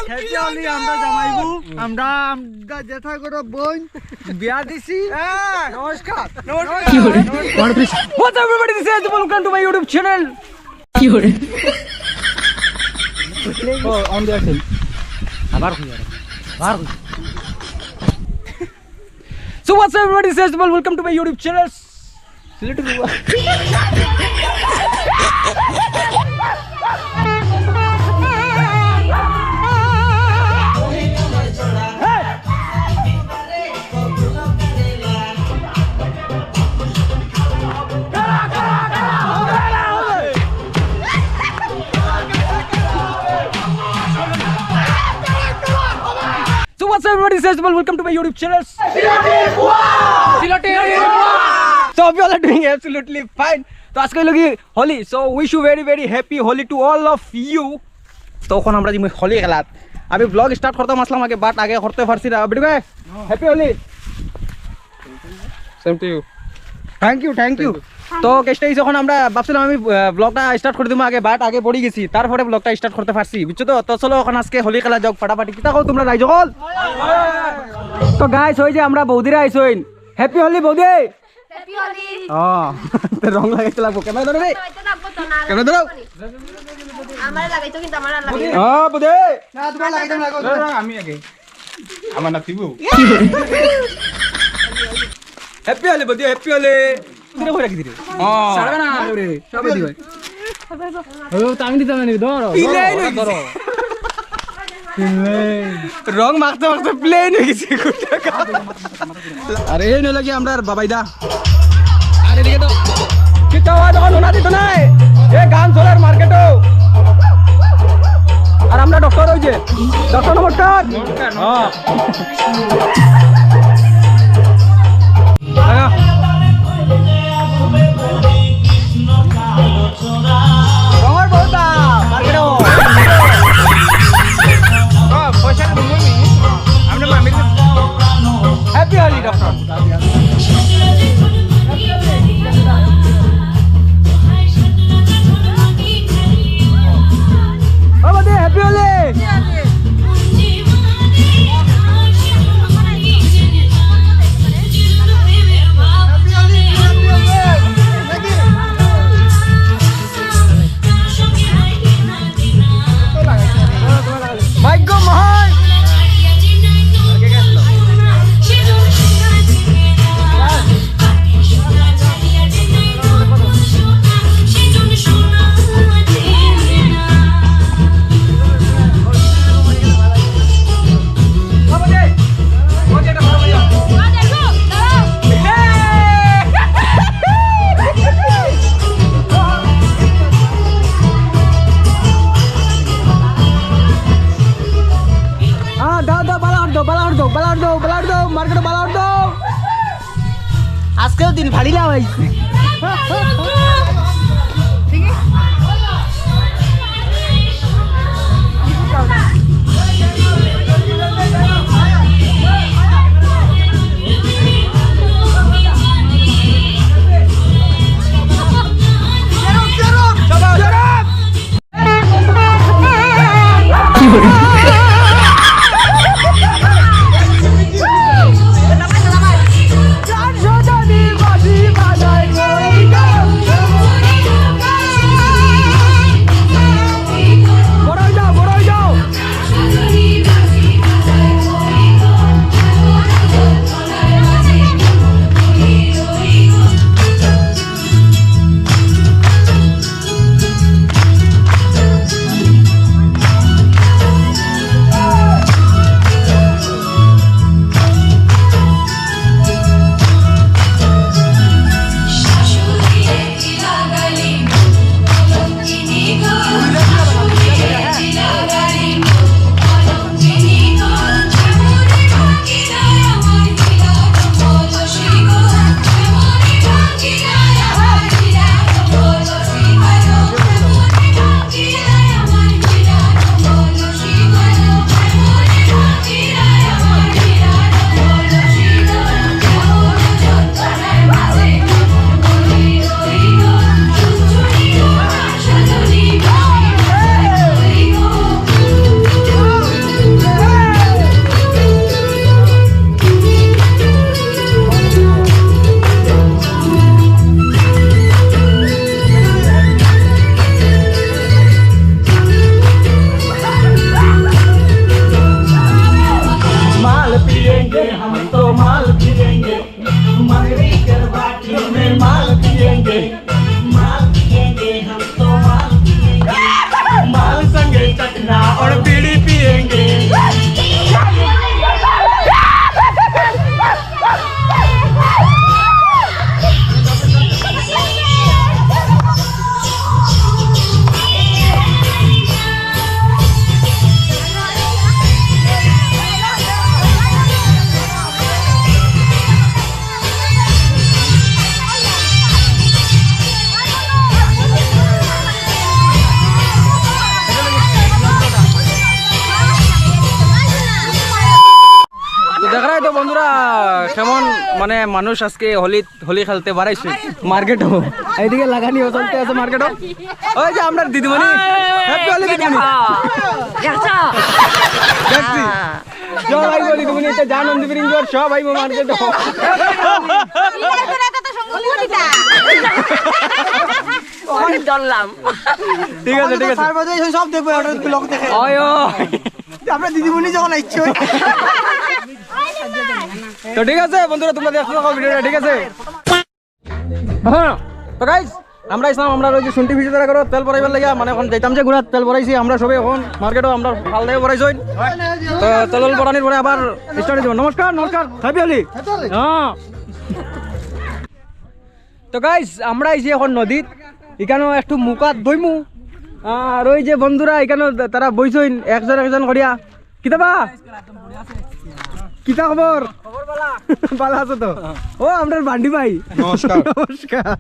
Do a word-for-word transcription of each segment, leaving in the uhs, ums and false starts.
হ্যাপি হোলি আমরা জামাইবু, আমরা, আমরা জেঠা করে বোন বিয়া দিছি। হ্যাঁ। নমস্কার। নমস্কার। কি করে? What's up everybody, this is Ajmal, welcome to my YouTube channel. কি করে? ও, on the action। আবার কই আর? আবার কই? So what's up everybody, this is Ajmal, welcome to my YouTube channel. Sylheti রুয়া। So what's up everybody, this is Ajmal, welcome to my YouTube channel. So hope you all are doing absolutely fine. তো আজকে হইলো কি Holi, so wish you very very happy Holi to all of you. তো এখন আমরা যিমু হোলি খেলাত। আমি ব্লগ স্টার্ট করতাম আসলাম আগে, বাট আগে করতে পারছি না। বিটু ভাই, হ্যাপি Holi. Same to you. Thank you, thank you. তো কেসটা হইছে, এখন আমরা ভাবছিলাম আমি ব্লগটা স্টার্ট করে দিমু আগে, বাট আগে পড়ি গেছি, তারপরে ব্লগটা স্টার্ট করতে পারছি, বুঝছো তো? তো চলো এখন আজকে হোলি খেলা যাউক ফাটাফাটি। কিতা কও তোমরা রাইজ অকল? তো গাইস, ওই যে আমরা বৌদিরা আইছইন, হ্যাপি হোলি বৌদি। হ্যাপি হোলি। ও, তো রং লাগাইতে লাগবো। ক্যামেরা ধরো রে। লাগাইতে লাগবো তো, না ক্যামেরা ধরো। আমার লাগাইতো কিন্তু আমার আর লাগে না। ও, বৌদি। না, তোমার লাগাইতে লাগবো। ধরো, আমি আগে। আমার না থিবু। হ্যাপি হোলি বৌদি, হ্যাপি হোলি। দিরে কই রাখি দিরে। ও। ছাড়বে না রে, সবাই দিবে। ও, তো আমি দিতাম না, ধরো, ধরো, ধরো। রং মাখতে মাখতে প্লেন হয়ে গেছে। আরে এই নইলে কি আমরা বাবাইদা? আরে এদিকে তো কিতা আওয়াজ অখন শোনা দিত নাই। এ গান চলের মার্কেটো। আর আমরা ডক্টর ওই যে ডক্টর নমস্কার। হ্যাঁ। রঙর বউতা, মার্কেটো। ও, পয়সা তো দিবই নি। আমরা মামির কাছে। হ্যাপি হোলি, ডক্টর। ও, বৌদি, হ্যাপি হোলি। ভাগ্য মহান। হ্যাঁ, দাও, দাও, বালা অর দাও, বালা অর দাও, বালা অর দাও, বালা অর দাও, মার্কেটো বালা অর দাও। আজকেও দিন ফাড়িলা ভাই। তো বন্ধুরা, কেমন মানে মানুষ আজকে হোলি, হোলি খেলতে বাড়াইছে মার্কেটও। এইদিকে লাগানি চলতে আছে মার্কেটও। ওই যে আমরা দিদিমণি, হ্যাপি হোলি দিদিমণি। দেখছি। সব আইবো দিদিমণি, এটা জান অন্দি বিরিং জোর, সব আইবো মার্কেটও। অনেক ডরলাম। ঠিক আছে, ঠিক আছে। সার্বজনীন সব দেখবো, ওটা ব্লগ দেখে। ওই, ওই। আমরা দিদিমণি যখন আইছি, ওই তো ঠিক আছে বন্ধুরা, তোমরা দেখতে থাকো ভিডিওটা, ঠিক আছে? হ্যাঁ, তো গাইস, আমরা ইসলাম, আমরা ওই যে শুনটি ভিডিও তারা করো তেল ভরাইবার লাগিয়া, মানে এখন যাইতাম যে গুড়া তেল ভরাইছি আমরা সবে, এখন মার্কেটও আমরা ফাল দিয়ে ভরাইছি। তো তেল ভরানির পরে আবার স্টার্ট দিব। নমস্কার, নমস্কার, হ্যাপি হোলি। হ্যাঁ, তো গাইস, আমরা আইছি এখন নদীত, এখানে একটু মুখাত দইমু। আর ওই যে বন্ধুরা এখানে তারা বইছইন একজন একজন করিয়া। কিতা বা? কিতা খবর? ভালা আছো তো? ও, আমরার বান্ডি ভাই। নমস্কার। নমস্কার।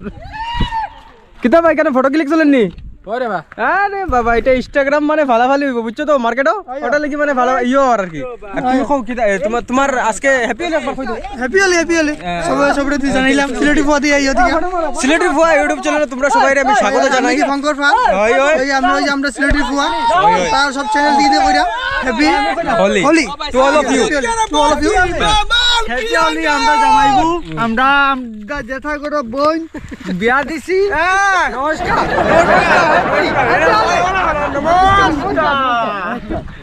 কিতা ভাই, কেনে ফটো ক্লিক চলেননি? ওরে বা। আরে বাবা, এটা ইনস্টাগ্রাম মানে ফালাফালি হইব, বুঝছো তো? মার্কেটও ওটা লাগি মানে ফালা ইয়ে আর কি। আর তুমি কও কিতা, এ, তোমার, তোমার আজকে হ্যাপি হোলি একবার কই দাও। হ্যাপি হোলি, হ্যাপি হোলি। হ্যাঁ। সবাই, সবাই তুই জানাইলাম, সিলেটি ফুয়া দিয়া ইয়া দিয়া। সিলেটি ফুয়া YouTube চ্যানেলে তোমরা সবাইরে আমি স্বাগত জানাই। আমি দীপঙ্কর পাল। হয়, হয়। ওই আমরা, ওই যে আমরা সিলেটি ফুয়া। হয়, হয়। তার সব চ্যানেল দিয়ে দিয়ে কইরা। Happy Holi. Holi. To all of you. Happy Holi. To all of you. Happy Holi আমরা জামাইবু। আমরা, আমরা জেঠা করো বোন বিয়া দিছি। হ্যাঁ। নমস্কার। নমস্কার।